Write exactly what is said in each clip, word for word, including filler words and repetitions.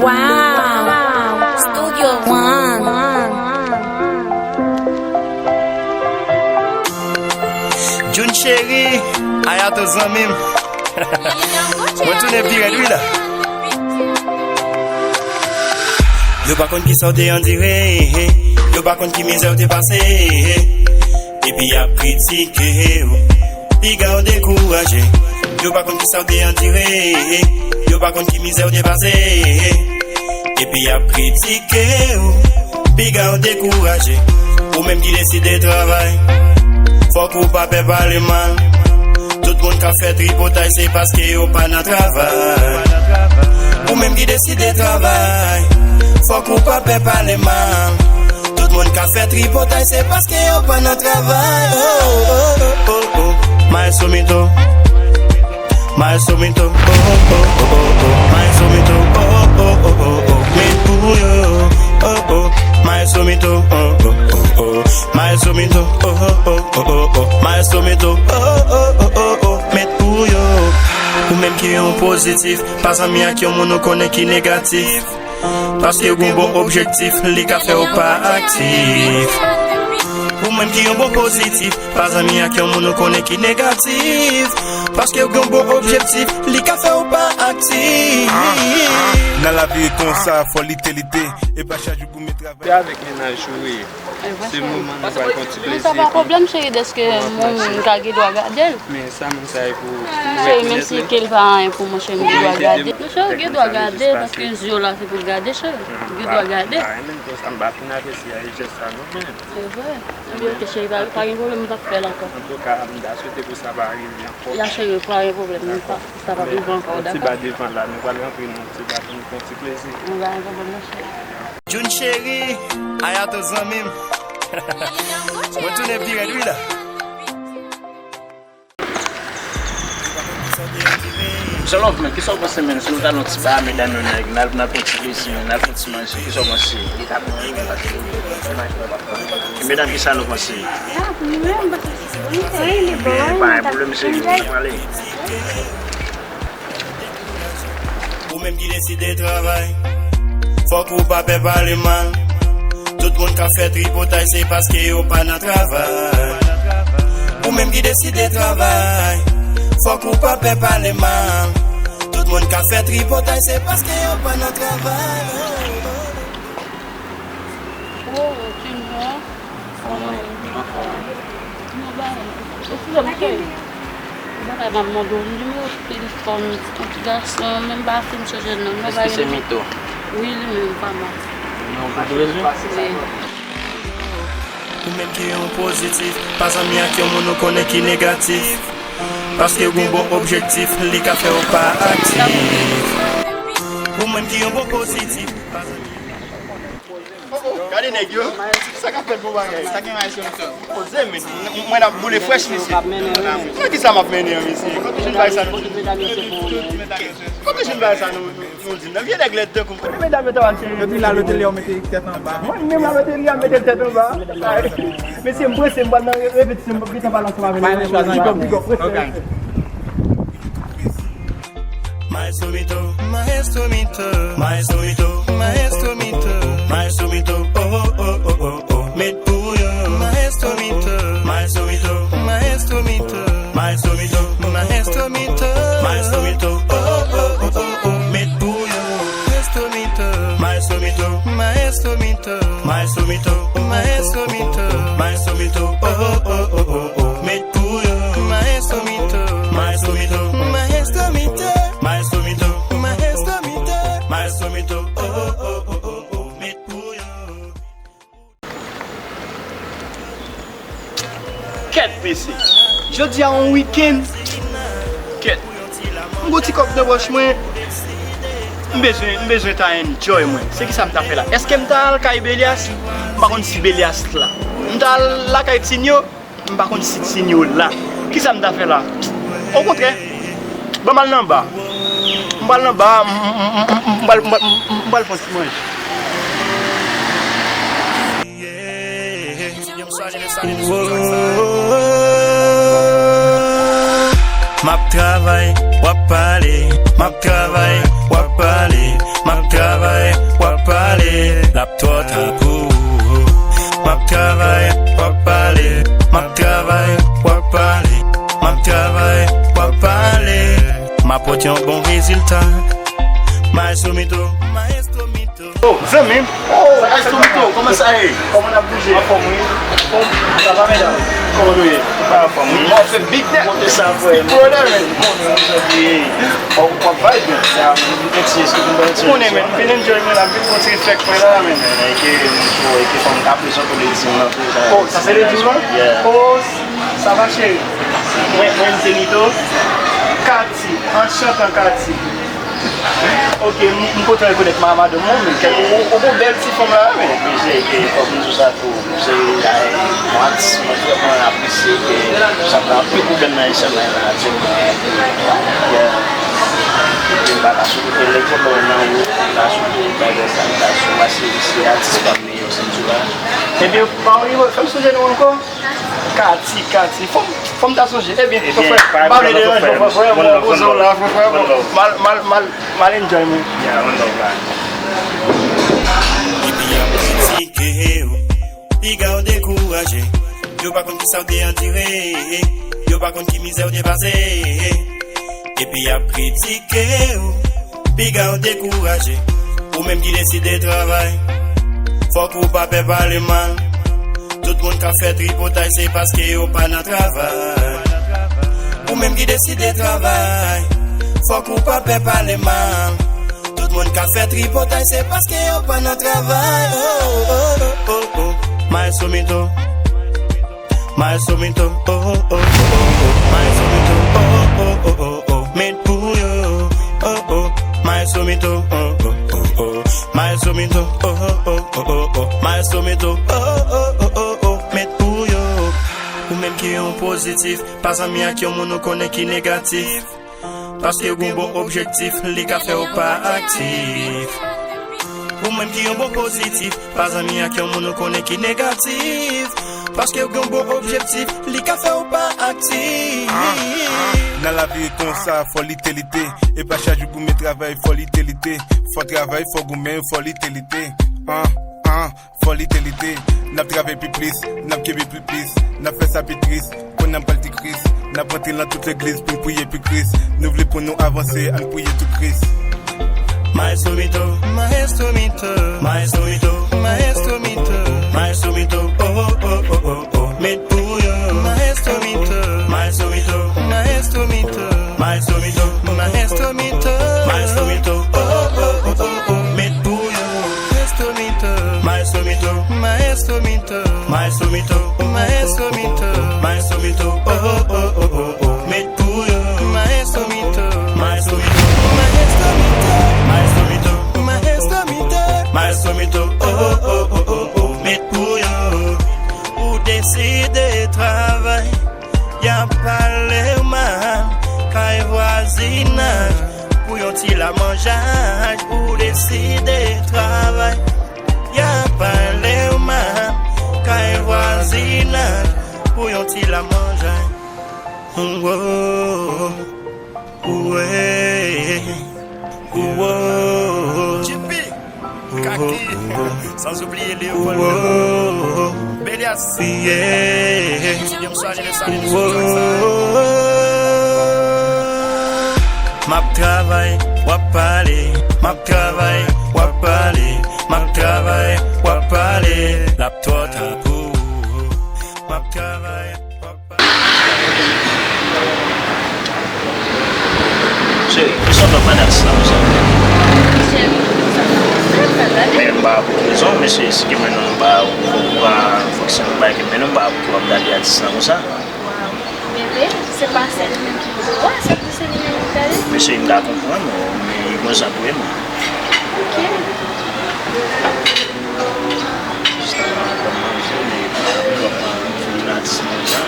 Wow. Studio One. June Chéri, Ayato zanmi m. Mwen tounen pi rèd wi la. Yo pa konn kisa w te andire, yo pa konn ki mizè w te pase. Epi y ap kritike w, piga w dekouraje. Yo pa konn kisa w te andire, yo pa konn ki mizè w te pase. Epi y ap kritike w, piga w dekouraje. Ou menm ki deside travay, fòk ou pa pè pale mal. Tout moun k ap fè tripotay, se paske yo pa nan travay. Ou menm ki deside travay, fòk ou pa pè pale mal. Tout moun k ap fè tripotay, se paske yo pa nan travay. Oh, oh, oh, oh, oh, oh. Maestro Mito. Maestro Mito. Oh, oh, oh, oh, oh, oh. Maestro Mito. Oh, oh, oh, oh, oh. Met pou yo. Oh, oh. Maestro Mito. Oh, oh, oh, oh. Maestro Mito. Oh, oh, oh, oh, oh, oh. Maestro Mito. Oh, oh, oh, oh, oh. Met pou yo. Ou menm ki yon pozitif, pa zanmi ak yon moun ou konnen ki negatif. Paske w gen yon bon objektif, li ka fè w pa aktif. Ou menm ki yon bon pozitif, pa zanmi ak yon moun ou konnen ki negatif. Paske w gen yon bon objektif, li ka fè w pa aktif. Nan lavi e konsa, fò lite lite, e pa chak jou pou met travay. Se avèk mennaj ou ye. Se moman nou pral pran ti plezi. Men sa pa pwoblèm, cheri, dèske yon moun ka gen dwa gade l. Men sa moun sa ye pou, pou cheri, menm si ke l pa anyen pou mwen, cheri, m gen dwa gade. Non, cheri, ou gen dwa gade, paske zye w la se pou l gade, cheri. Ou gen dwa gade. Pa renmen konsa, m pa fin apresye jès sa non, men. Se vre. Ebyen, ok, cheri, pa, pa gen pwoblèm, m p ap fè l ankò. Antouka, m ta swete pou sa pa rive ankò. Ya, cheri, pa gen pwoblèm, m pa, sa p ap rive ankò, dakò? Ti ba devan la, nou pral rantre nan ti ba pou nou fè yon ti plezi. M pa gen pwoblèm, non, cheri. June Chéri, Ayato zanmi m. Mwen tounen pi rèd wi la. Jean Love, men, kisa w panse, men, si nou t al yon ti ba, medam yo, nèg, n al, n al pran ti plezi, men, n al pran ti manje, kisa w panse? Medam, kisa nou panse? Ebyen, pa gen pwoblèm, se nou pral pale. Ou menm ki deside travay, fòk ou pa pè pale mal. Tout moun k ap fè tripotay, se paske yo pa nan travay. Ou menm ki deside travay, fòk ou pa pè pale mal. Tout moun k ap fè tripotay, se paske yo pa nan travay. Oh, oh, oh. Oh, Junior. Mwen, mwen anfòm. Mwen ba ou. Eskize m, cheri. Ou pa ka ban m nimewo telefòn yon ti gason, men m pa fin chèche l non. Eske se Mito? Wi, li menm, pa mal. Nimewo pou Brezil? Wi. Ou menm ki yon pozitif, pa zanmi ak yon moun ou konnen ki negatif. Paske w gen yon bon objektif, li ka fè w pa aktif. Ou menm ki yon bon pozitif, pa zanmi. Oh, oh, gade nèg yo. Sa k ap fèt bon bagay? Sa gen Maestro Mito? Poze, men. Mwen ap boule frèch, mesye. Nan kisa m ap mennen an, mesye? Kote jwenn bagay sa nou? Kote jwenn bagay sa nou, nou, nou di? Nan vye nèg lèd tankou m. Kote medam yo t ap al chèche? Yo te la lotelye, yo mete tèt anba. Mwen menm la lotelye, yo mete tèt anba. Mesye, m prese, m pral nan repetisyon, m p ap gentan pale ansanm avè nou. Big up, big up, respè. Maestro Mito, Maestro Mito, Maestro Mito, Maestro Mito, Maestro Mito, oh, oh, oh, oh, oh, oh, met pou yo. Maestro Mito, Maestro Mito, Maestro Mito, Maestro Mito, Maestro Mito, Maestro Mito, oh, oh, oh, oh, oh, oh, met pou yo. Maestro Mito, Maestro Mito, Maestro Mito, Maestro Mito, Maestro Mito, Maestro Mito, oh, oh, oh, oh, oh, oh, met pou yo. Maestro Mito, Maestro Mito, Maestro Mito, Maestro Mito, Maestro Mito, Maestro Mito, oh, oh, oh, oh, oh, oh, met pou yo. Kèt, mesye. Jodi a yon wikenn. Kèt. M gon ti kòb nan pòch mwen. M bezwen, m bezwen ta enjoy mwen. Se kisa m ta fè la? Èske m ta al kay Belyas? M pa konn si Belyas la. M ta al lakay Tinyo? M pa konn si Tinyo la. Kisa m ta fè la? Okontrè, ban m al nan ba. M pral nan ba, m, m, m, m, m pral, m pral, m pral pran ti manje. M ap travay, w ap pale. M ap travay, w ap pale. M ap travay, M ap travay, w ap pale. M ap travay, w ap pale. M ap pote yon bon rezilta. Maestro Mito, Maestro Mito. Oh, zanmi m. Oh, Maestro Mito, kòman sa ye? Kòman n ap bouje? Anfòm, wi. Anfòm? Sa va, medam? Kòman nou ye? Anfòm, wi. Bon, se big net. Kote sa, frè? Big brother, man. Konnen jodi, w ap vibe, man. Sa, m konn ti, èske m konn ti? Konnen, man. M vin enjoy, man, la. M vin pran ti reflèk mwen la, man. Eke, eke fò m ka prezante ledim nan tou. Oh, sa se ledim lan? Yeah. Oh, sa va, cheri? Mwen, mwen, se Mito. Katy, anchantan, Katy. Ok, m, m kontan rekonèt ma-, madanm mwen, men kèk ou, ou, ou bèl ti fanm la, men. Oblije, ke fòk m di w sa tou. Se, ay, mwen, mwen vrèman apresye ke sa pran anpil pwoblèm nan Ayisyen nan la, se mwen, yeah. Epi m pa ka sou kote lèk fò nan ou, m pa sou kote bagay sa, m pa sou, paske se atis pa m li yo, se di la. Epi, pa w fè m sonje non ankò? Katy, Katy. Fò m, fò m ta sonje. Ebyen, frè, pa vle deranje w, frè, frè, bon, poze w la, frè, frè, bon, mal, mal, mal, mal enjoy mwen. Yeah, one love, man. Epi y ap kritike w, piga w dekouraje. Yo pa konn kisa w te andire, yo pa konn ki mizè w te pase. Epi y ap kritike w, piga w dekouraje. Ou menm ki deside travay, fòk ou pa pè pale mal. Tout moun k ap fè tripotay, se paske yo pa nan travay. Ou menm ki deside travay, fòk ou pa pè pale mal. Tout moun k ap fè tripotay, se paske yo pa nan travay. Oh, oh, oh, oh, oh. Maestro Mito. Maestro Mito, oh, oh, oh, oh, oh. Maestro Mito, oh, oh, oh, oh, oh. Met pou yo, oh, oh. Maestro Mito, oh, oh, oh, oh. Maestro Mito, oh, oh, oh, oh, oh. Maestro Mito, oh, oh, oh, oh, oh. Met pou yo. Ou menm ki yon pozitif, pa zanmi ak yon moun ou konnen ki negatif. Paske w gen yon bon objektif, li ka fè w pa aktif. Ou menm ki yon bon pozitif, pa zanmi ak yon moun ou konnen ki negatif. Paske w gen yon bon objektif, li ka fè w pa aktif. Nan lavi konsa, fò lite, lite. E pa chak jou goumen travay, fò lite, lite. Fò travay, fò goumen, fò lite, lite. An, an. Fò lite, lite, n ap travay pi plis, n ap kenbe pi plis, n ap fè sa pi tris. Kounye a m pral di Kris, n ap rantre nan tout legliz pou n priye pi Kris. Nou vle pou nou avanse, ann priye tou Kris. Maestro Mito, Maestro Mito, Maestro Mito, Maestro Mito, Maestro Mito, oh, oh, oh, oh, oh, met pou yo. Maestro Mito, Maestro Mito, Maestro Mito, Maestro Mito, Maestro Mito, Maestro Mito, oh, oh, oh, oh, oh, met pou yo. Maestro Mito, Maestro Mito, Maestro Mito, Maestro Mito, Maestro Mito, oh, oh, oh, oh, oh, oh, met pou yo. Maestro Mito, Maestro Mito, Maestro Mito, Maestro Mito, Maestro Mito, Maestro Mito, oh, oh, oh, oh, oh, oh, met pou yo. Ou deside travay, y ap pale w mal kay vwazinaj. Pou yon ti lamanjay, ou deside travay. Y ap pale w mal kay vwazinaj pou yon ti lamanjay. Wo, wo, wo. Kaki. Sans oublier Léopold Belias. William Soirée, le salut de ce soir. M ap travay, w ap pale. M ap travay, w ap pale. M ap travay, w ap pale. L ap twò ta pou ou. M ap travay, w ap Cheri, kisa w t ap mande atis la konsa? Men m pa pou rezon, mesye, si ke men nou pa pou fòk se nou bay ke men nou pa pou w ap gade atis la konsa. Waw, bebe, se pa sèl li menm ki pou wè, se pou se li menm ki gade. Mesye, m ka konprann ou, men e konsa pou ye, mwen. Ok. Jis la, m ap manje, men m ap fini atis la konsa.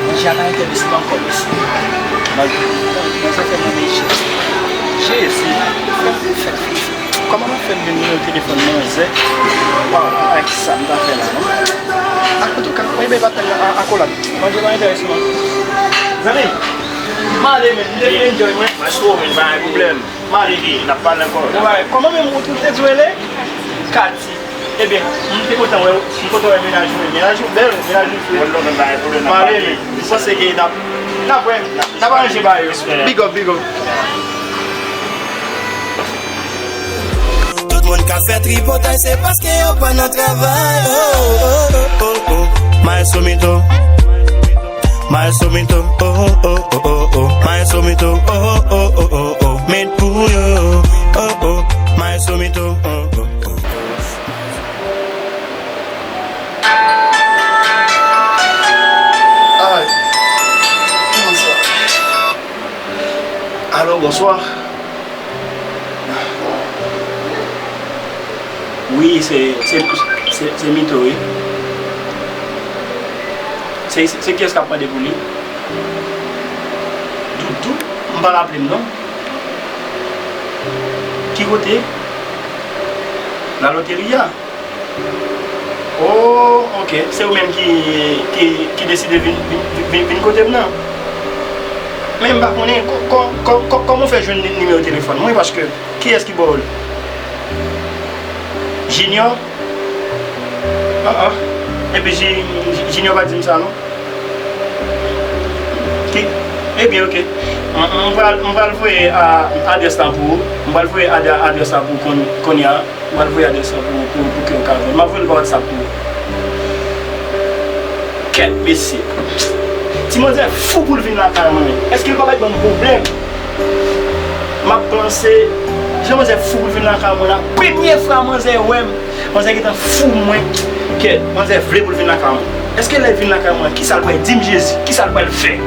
Manje a pa entèrese Telefòn manzè. Waw, ay, kisa m ta fè la, non? Antouka, mwen bay batay la a, akolad. Manje pa enterese mwen. Zanmi m, m ale, men, m te vin enjoy mwen. Mwen sou men, pa gen pwoblèm. M ale. N ap pale ankò. Kòman menm ou te di w rele? Kati. Ebyen, m te kontan wè w. M kontan wè mennaj ou. Mennaj ou bèl, mennaj ou fre. M ale, men. M panse ke n ap, n ap wè, n ap aranje bagay yo. Big up, big up. Tout moun ka fè tripotay, se paske yo pa nan travay. Oh, oh, oh, oh, oh. Maestro Mito. Maestro Mito. Oh, oh, oh, oh, oh, oh. Maestro Mito. Oh, oh, oh, oh, oh, oh. Met pou yo. Oh, oh. Maestro Mito. Oh, oh, oh, oh. Ay. Kòman sa? Alo, bonswa. Wi, se, se, se, se Mito, wi. Se, se, se kiyès k ap mande pou li? Doudou? M pa raple m, non. Ki kote? Laloteri a? Oh, ok. Se ou menm ki, ki, ki deside vin, vin, vin, vin kote m nan? Men m pa konnen kò-, kò-, kò-, kò-, kòman w fè jwenn ni-, nimewo telefòn mwen, paske kiyès ki ba w li? Junior? Ah, ah. Epi Ji-, Ji-, Junior pa di m sa, non? Ki? Ebyen, ok. M, m pral, m pral voye a, adrès la pou ou. M pral voye ad-, adrès la pou ou konn-, kounye a. M pral voye adrès la pou, pou, pou ke w ka jwenn. M ap voye l pa WhatsApp tou. Kèt, mesye. Ti manzè fou pou l vin lakay mwen. Èske l pa bay ban m pwoblèm? M ap panse, jan manzè fou pou l vin lakay mwen la. Premye fwa manzè wè m, manzè gentan fou mwen. Kèt, manzè vle pou l vin lakay mwen. Èske lè l vin lakay mwen, kisa l pral di m, Jezi? Kisa l pral fè?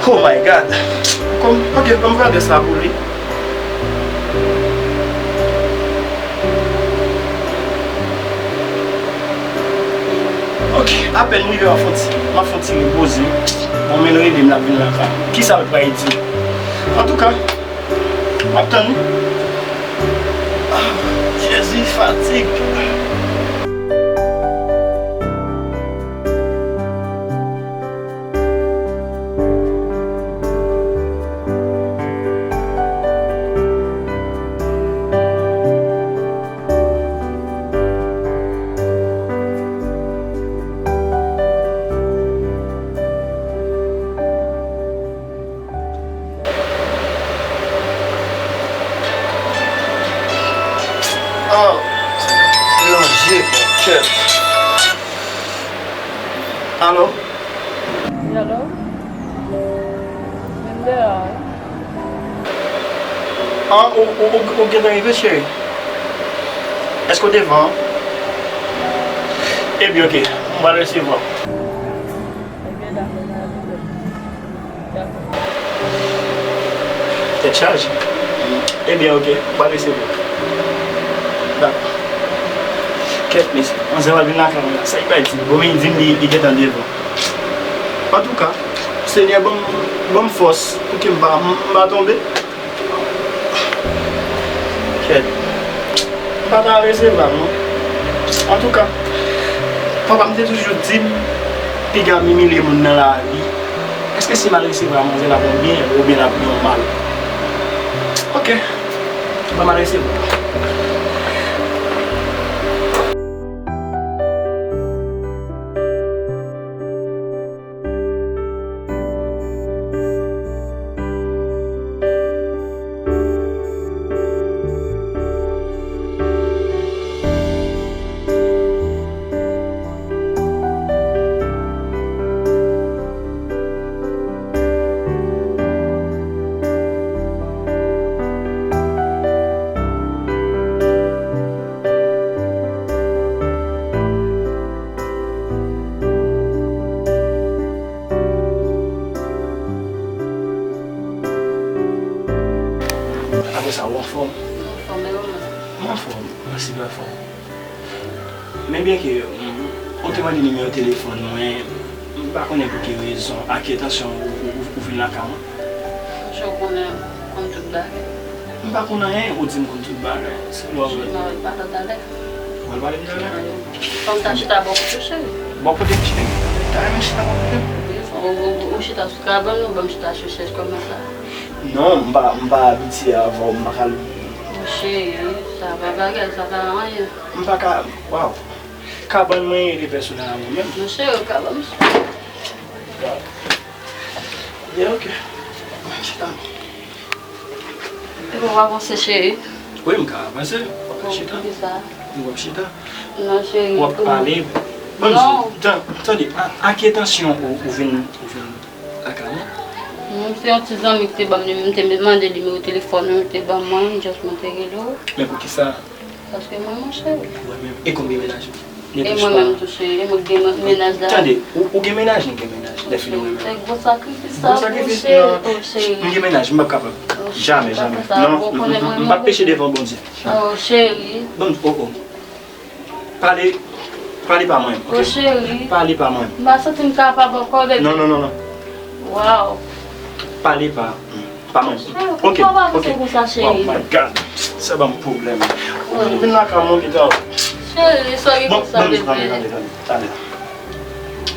Oh my God. Kòm, ok, kòm m voye adrès la pou li. Ok, apèn m rive, m ap fè yon ti, m ap fè yon ti repoze. Bon, men l rele m, l ap vin lakay. Kisa l pral di? Antouka, m ap tann li. Ah, Jezi, fatig. Oh, manje, kèt. Alo? Wi, alo? Mwen deyò a, wi. Ah, ou, ou, ou, ou gentan rive, cheri? Èske w devan? Ebyen, ok. M pral resevwa w. Ebyen, dakò, pa gen pwoblèm. Dakò. Tèt chaje. Ebyen, ok. M pral resevwa w. Dakò. Kèt, mesye. Manzè pral vin lakay mwen la. Sa li pral di m? Bon, men li di m li, li gentan devan. Antouka, Senyè, ban m, ban m fòs pou ke m pa, m pa tonbe. Kèt. M pa ta resevwa l, non. Antouka, papa m te toujou di m, piga m imilye moun nan lavi. Èske si m al resevwa manzè, l ap yon byen oubyen l ap yon mal? Ok. Ban m al resevwa l. Apre sa, ou anfòm? Anfòm, e ou menm? Mwen anfòm, mèsi, mwen anfòm. Men byenke, mm, ou te mande nimewo telefòn mwen, m pa konnen pou ki rezon, a ki entansyon ou, ou, ou, ou vin lakay mwen. Jan w konnen, m konn tout bagay. M Pa konn anyen, ou di m konn tout bagay. Se lè w vle. Non, pa talè. Ou al pale m talè? Fò m ta chita bò kote w, cheri. Bò kote m chita? Ta renmen chita bò kote m? Wi, fò ou, ou, ou chita sou kabann ou ban m chita sou chèz kòman sa? Non, m pa, m pa abitye avè w, m pa ka. Cheri, sa pa bagay, sa pa anyen. M pa ka, waw. Kabann mwen rete pèsonèl a mwen menm. Non, cheri, ou ka ban m chita. Waw. Yeah, ok. Chita. Epi w avanse, cheri. Wi, m ka avanse. W ap chita. Poukisa? Wi, w ap chita. Non, cheri. W ap pale. Ban m di w, tan-, tande, a, a ki entansyon ou, ou vin, ou vin lakay mwen? Non, se yon ti zanmi ki te ban m, li, m te mande nimewo telefòn ou, li te ban mwen, just mwen te rele w. Men poukisa? Paske mwen, monchè. Mwen menm. E konbyen mennaj ou? E mwen menm tou, cheri. E mwen gen men-, mennaj la. Tande, ou, ou gen mennaj, m gen mennaj. Lè fini, mwen menm. Se gwo sakrifis sa, gwo sakrifis, monchè. Non. Oh, cheri. M gen mennaj, m p ap kapab. Oh, cheri, jamè, jamè. Non, m p ap peche devan Bondye. Oh, cheri. Bon, oh, oh. Pale, pale pa mwen, ok? Oh, cheri. Pale pa mwen. M pa santi m kapab ankò, bebe. Non, non, non, non. Waw. Pale pa, pa mwen. Cheri, ok, poukò w pa panse konsa, cheri? Oh my God. Sa ban m pwoblèm. Ou vin lakay mwen pita. Cheri, sòri konsa, bebe. Bon, bon, tande, tande, tande, tande.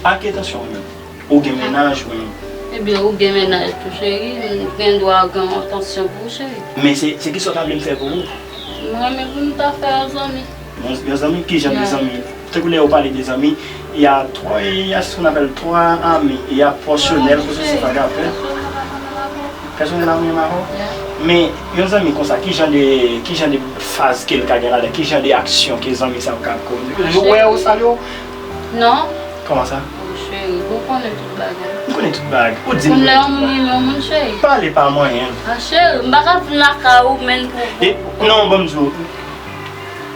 A ki entansyon ou menm? Ou gen mennaj ou menm? Ebyen, ou gen mennaj tou, cheri. M gen dwa gen yon entansyon pou ou, cheri. Men se, se kisa w ta vle m fè pou ou? M renmen pou nou ta fè yon zanmi. Yon, yon zanmi? Ki jan de zanmi? Tankou lè yo pale de zanmi, il y a trois, il y a ce qu'on appelle trois amis. Il y a professionnel, professionnel, professionnel. Pèsonèl la, ou menm avè w? Men, yon zanmi konsa, ki jan de, ki jan de faz ke l ka gen ladan? Ki jan de aksyon ke zanmi sa yo ka koze? Yo wè w, salye w? Non. Kòman sa? Oh, cheri, ou konnen tout bagay. M konnen tout bagay. Ou di m. Konn lè yon moun renmen yon moun, cheri. Pale pa mwen. A, cheri, m pa ka vin lakay ou, menm pou. E, non, ban m di w.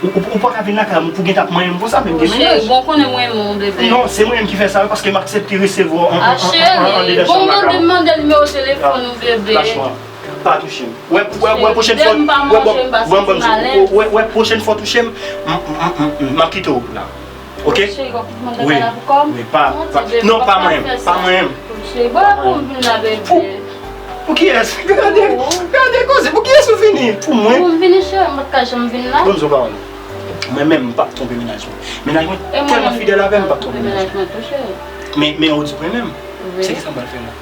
Ou, ou, ou pa ka vin lakay mwen pou gentan ap manyen m konsa, menm gen mennaj. Cheri, bon, konnen mwen renmen w, bebe. Non, se mwen menm ki fè sa, wi, paske m aksepte resevwa w an, an, an, an, andedan chanm lakay mwen. Bon, mande, mande nimewo telefòn ou, bebe. Lach mwen. Pa touche m. Wè, wè, wè, pwochèn fwa, wè, bon, bon, bon, wè, wè, pwochèn fwa w touche m, m, m, m, m, m ap kite w la. Ok? Cheri, w ap mande bagay la pou kò m? Wi, pa, pa, non, pa mwen, pa mwen. Cheri, bon, pou m vin la, bebe. Pou, pou kiyès? Gade, gade koze, pou kiyès ou vini? Pou mwen? Pou m vini, cheri, m pa t ka janm vin la. Bon, m di w yon pawòl. Mwen menm, m p ap twonpe mennaj mwen. Mennaj mwen tèlman fidèl avè m, m p ap twonpe mennaj mwen. E mwen menm, m pa twonpe mennaj mwen tou, cheri. Men, men, ou di mwen menm. Wi. Se kisa m pral fè la?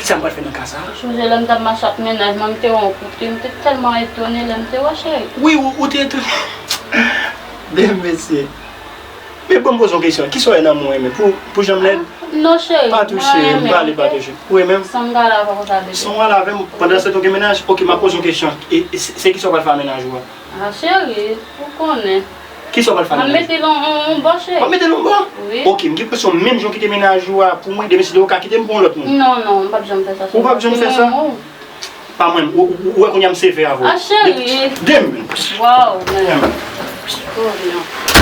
Kisa m pral fè nan ka sa a? Ou sonje lè m t ap mache ak mennaj mwen, m te wè yon kote, m te tèlman etone lè m te wè, cheri. Wi, ou, ou te etone. Byen, mesye. Men bon, m poze yon kesyon. Kisa w wè nan mwen, men pou, pou jan m lèd? Ah, non, cheri. Pa touche m, pale, pa touche. Ou renmen m? San m ka lave konsa, bebe. San w lave m, pandan se tan w gen mennaj? Ok, m ap poze yon kesyon. E, e se, se kisa w pral fè a mennaj ou a? Ah, cheri, ou konnen. Kisa w pral fè a mennaj ou? M ap mete l yon, yon, yon bò, cheri. W ap mete l yon bò? Wi. Ok, m gen enpresyon menm jan w kite mennaj ou a pou mwen, demen si Dye vle w ka kite m pou yon lòt moun. Non, non, m p ap janm fè sa. Ou p ap janm fè sa? Non. Pa mwen, ou, ou, ou wè kounye a m sevè avè w. Ah, cheri. Dem. Waw, men. Oh, non.